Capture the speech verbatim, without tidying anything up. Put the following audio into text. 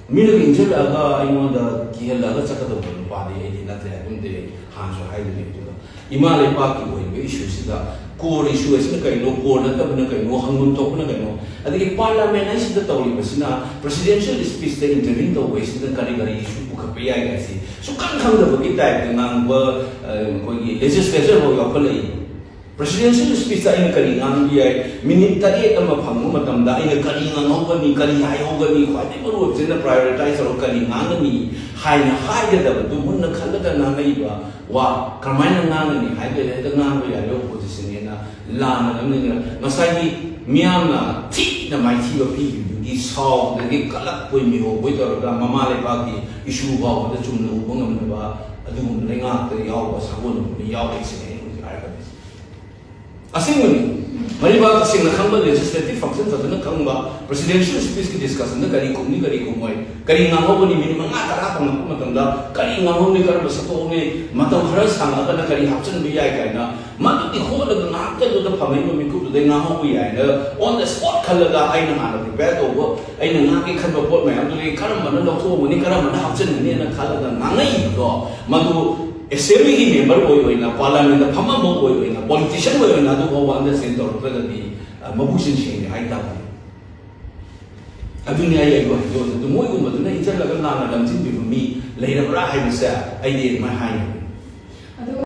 ꯃꯤꯅ ꯏꯟꯁꯤꯜꯂꯛꯑꯒ ꯑꯩꯉꯣꯟꯗ ꯀꯤꯍꯜꯂꯒ ꯆꯠꯀꯗꯧꯕ ꯅꯨꯄꯥꯗꯤ ꯑꯩꯗꯤ ꯅꯠꯇ꯭ꯔꯦ꯫ ꯑꯗꯨꯝꯗꯤ ꯑꯩ ꯍꯥꯟꯅꯁꯨ ꯍꯥꯏꯗꯨꯅꯤ꯫ ꯑꯗꯨꯒ ꯏꯃꯥ ꯂꯩꯄꯥꯛꯀꯤ ꯑꯣꯏꯔꯤꯕ ꯏꯁꯨꯁꯤꯗ core issue ꯑꯁꯤꯅ ꯀꯩꯅꯣ, core ꯅꯠꯇꯕꯅ ꯀꯩꯅꯣ, ꯍꯪꯐꯝ ꯊꯣꯛꯄꯅ ꯀꯩꯅꯣ, ꯑꯗꯒꯤ parliament ꯍꯥꯏꯁꯤꯗ ꯇꯧꯔꯤꯕꯁꯤꯅ presidential speechꯇ intervene ꯇꯧꯕ ꯍꯥꯏꯁꯤꯅ ꯀꯔꯤ ꯀꯔꯤ issue ꯄꯨꯈꯠꯄ ꯌꯥꯏ ꯍꯥꯏꯁꯤ ꯁꯨꯛꯈꯪ ꯈꯪꯗꯕꯒꯤ typeꯇ ꯉꯥꯡꯕ, ꯑ, ꯑꯩꯈꯣꯏꯒꯤ legislature ꯐꯥꯎ ꯌꯥꯎꯈꯠꯂꯛꯏ꯫ Presidential speechꯇ ꯑꯩꯅ ꯀꯔꯤ ꯉꯥꯡꯕ ꯌꯥꯏ, minute ꯇꯔꯦꯠ ꯑꯃ ꯐꯪꯕ ꯃꯇꯝꯗ ꯑꯩꯅ ꯀꯔꯤ ꯉꯥꯡꯍꯧꯒꯅꯤ, ꯀꯔꯤ ꯍꯥꯏꯍꯧꯒꯅꯤ, ꯈ꯭ꯋꯥꯏꯗꯒꯤ ꯃꯔꯨꯑꯣꯏꯕꯁꯤꯅ prioritize ꯇꯧꯔꯒ ꯀꯔꯤ ꯉꯥꯡꯒꯅꯤ ꯍꯥꯏꯅ ꯍꯥꯏꯒꯗꯕꯗꯨ ꯃꯨꯟꯅ ꯈꯜꯂꯒ ꯉꯥꯡꯉꯛꯏꯕ ꯋꯥ ꯀꯔꯝꯍꯥꯏꯅ ꯉꯥꯡꯒꯅꯤ ꯍꯥꯏꯕꯗ ꯍꯦꯛꯇ ꯉꯥꯡꯕ ꯌꯥꯏ꯫ Oppositionꯅꯦꯅ ꯂꯥꯟꯅ ꯂꯝꯖꯤꯡꯗꯅ ꯉꯁꯥꯏꯒꯤ ꯃꯤꯌꯥꯝꯅ ꯊꯤꯅ ꯃꯥꯏꯊꯤꯕ ꯄꯤꯈꯤꯕꯗꯨꯒꯤ ꯁꯥꯎꯕꯗꯒꯤ ꯀꯂꯛꯄꯣꯏ ꯃꯤꯍꯧꯕꯣꯏ ꯇꯧꯔꯒ ꯃꯃꯥ ꯂꯩꯕꯥꯛꯀꯤ issue ꯐꯥꯎꯕꯗ ꯆꯨꯝꯅ ꯎꯕ ꯉꯝꯗꯕ ꯑꯗꯨꯒꯨꯝꯕ ꯂꯩꯉꯥꯛꯇ ꯌꯥꯎꯕ ꯁꯥꯒꯣꯟꯅꯕ ꯃꯤ ꯌꯥꯎꯔꯛꯏꯁꯤꯅꯦ ꯑꯩꯅ ꯍꯧꯖꯤꯛ ꯍꯥꯏꯔꯒꯗꯤ꯫ ꯑꯁꯦꯡꯕꯅꯤ꯫ ꯃꯔꯤꯕꯥꯛ ꯇꯁꯦꯡꯅ ꯈꯪꯕ, legislative function ꯐꯖꯅ ꯈꯪꯕ, presidential speechꯀꯤ discussionꯗ ꯀꯔꯤ ꯈꯨꯝꯅꯤ, ꯀꯔꯤ ꯈꯨꯝꯃꯣꯏ, ꯀꯔꯤ ꯉꯥꯡꯍꯧꯒꯅꯤ, minute ꯃꯉꯥ ꯇꯔꯥ ꯐꯪꯂꯛꯄ ꯃꯇꯝꯗ ꯀꯔꯤ ꯉꯥꯡꯍꯧꯅꯤ, ꯀꯔꯝꯕ ꯁꯛꯇꯣꯛꯅꯤ, ꯃꯇꯝ ꯈꯔ ꯁꯥꯡꯂꯒꯅ ꯀꯔꯤ ꯍꯥꯞꯆꯤꯟꯕ ꯌꯥꯏ ꯀꯥꯏꯅ ꯃꯗꯨꯒꯤ ꯍꯣꯠꯂꯒ ꯉꯥꯏꯍꯥꯛꯇꯪꯗꯨꯗ ꯐꯝꯃꯛꯏꯕ ꯃꯤꯀꯨꯞꯇꯨꯗꯩ ꯉꯥꯡꯍꯧꯕ ꯌꯥꯏꯅ on the spot ꯈꯜꯂꯒ ꯑꯩꯅ ꯍꯥꯟꯅ prepare ꯇꯧꯕ, ꯑꯩꯅ ꯉꯥꯡꯒꯦ ꯈꯟꯕ ꯄꯣꯠ ꯃꯌꯥꯝꯗꯨꯗꯒꯤ ꯀꯔꯝꯕꯅ ꯂꯧꯊꯣꯛꯑꯝꯒꯅꯤ, ꯀꯔꯝꯕꯅ ꯍꯥꯞꯆꯤꯟꯒꯅꯤꯅ ꯈꯜꯂꯒ ꯉꯥꯡꯉꯛꯏꯕꯗꯣ, ꯃꯗꯨ assemblyꯒꯤ member ꯑꯣꯏ ꯑꯣꯏꯅ, parliamentꯇ ꯐꯝꯃꯝꯕ ꯑꯣꯏ ꯑꯣꯏꯅ, politician ꯑꯣꯏ ꯑꯣꯏꯅ ꯑꯗꯨ ꯐꯥꯎꯕ understand ꯇꯧꯔꯛꯇ꯭ꯔꯒꯗꯤ, ꯑ, ꯃꯕꯨꯛꯁꯤꯡ ꯁꯦꯡꯗꯦ ꯍꯥꯏꯇꯥꯕꯅꯤ꯫ ꯑꯗꯨꯅꯤ ꯑꯩ ꯑꯩꯕꯨ ꯍꯥꯏꯗꯣꯛꯑꯁꯦ꯫ ꯑꯗꯨ ꯃꯣꯏꯒꯨꯝꯕꯗꯨꯅ ꯏꯟꯁꯤꯜꯂꯒ ꯂꯥꯟꯅ ꯂꯝꯖꯤꯡꯕꯤꯕ ꯃꯤ ꯂꯩꯔꯕ꯭ꯔꯥ ꯍꯥꯏꯕꯁꯦ ꯑꯩꯗꯤ ꯑꯗꯨꯃꯥꯏꯅ ꯍꯥꯏꯅꯤꯡꯉꯤ꯫ ꯑꯗꯨꯒ